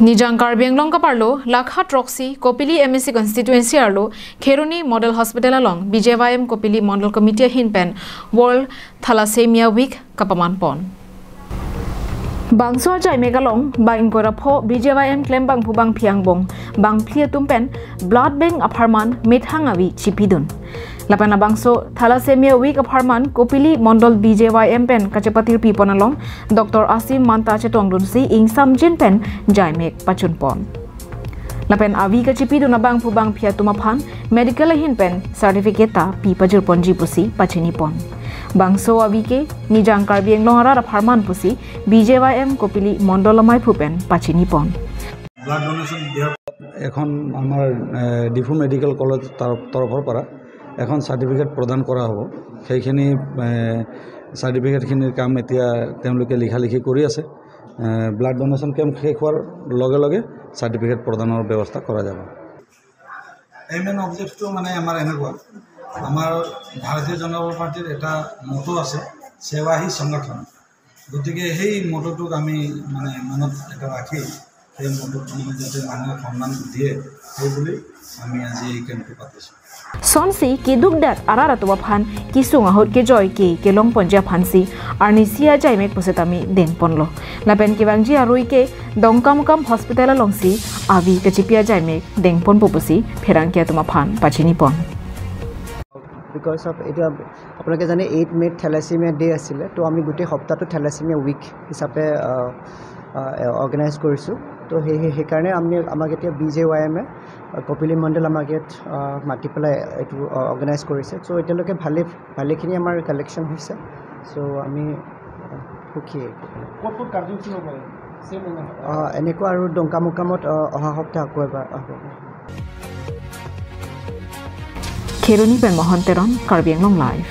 Nijang Karbi Anglong kaparlo Lakha Troxy Kopili MSC constituency arlo Kheroni Model Hospital along BJYM Kopili Mondal Committee hinpen World Thalassemia Week kapaman pon. Bangso jai megalong bang kora pho BJYM klem bang phubang phiang bong bang phlia tumpen blood bank apharman mithangawi chipidun. Lapana bangso thalassemia week apharman Kopili Mondal BJYM pen kachapatir piponalong Dr. Asim Manta chetongdun si ing samjin pen jaimek pachun pon. Lapen avi kachipidun abang phubang phia tumaphan medical hin pen certificate ta pi pajur pon jipusi pachini pon. Bangso avike Nijang Karbi Anglong ara pharman pusi BJYM Kopili Mondolamai phupen pachini pon. Blood donation এখন আমাৰ Diphu medical college তৰফৰ পৰা এখন certificate প্ৰদান কৰা হ'ব। সেইখিনি চাৰ্টিফিকেটখিনিৰ কাম এতিয়া তেওঁলোকে লিখালিখি কৰি আছে। ব্লাড ডোনেশ্যন কেম্প শেষ হোৱাৰ লগে লগে চাৰ্টিফিকেট প্ৰদানৰ ব্যৱস্থা কৰা যাব। এম এন অবজেক্টটো মানে আমাৰ এনেকুৱা, আমাৰ ভাৰতীয় জনতা পাৰ্টীৰ এটা মটো আছে, সেৱা হি সংগঠন। গতিকে সেই মটোটোক আমি মানে মনত এটা ৰাখি সেই মটোত মানে যাতে মানুহে সন্মান দিয়ে সেই বুলি আমি আজি এই কেম্পটো পাতিছোঁ। Sonsi ki dugdat arara tuwa phan ki sunga hot ke joy ki kelong ponja phansi arnisia jaimek posetami deng ponlo lapen ki bangji arui ke dongkam kam hospital longsi avi kachipia jaimek deng pon popusi pherang kia tuma phan pachini pon. Because of এইটো আপোনালোকে জানে 8 মে'ত thalassaemia day আছিলে, তো আমি গোটেই সপ্তাহটো thalassaemia week হিচাপে organise কৰিছোঁ। তো সেইকাৰণে আমি আমাক এতিয়া বি জে ৱাই এমে কপিলী মণ্ডল আমাক ইয়াত মাতি পেলাই এইটো অৰ্গেনাইজ কৰিছে। চ' এতিয়ালৈকে ভালেখিনি আমাৰ কালেকশ্যন হৈছে। চ' আমি সুখী। এনেকুৱা আৰু ডংকামুকামত অহা সপ্তাহ আকৌ এবাৰ হ'ব। Kheroni Ben Mohan Teron, Karbi Anglong Live.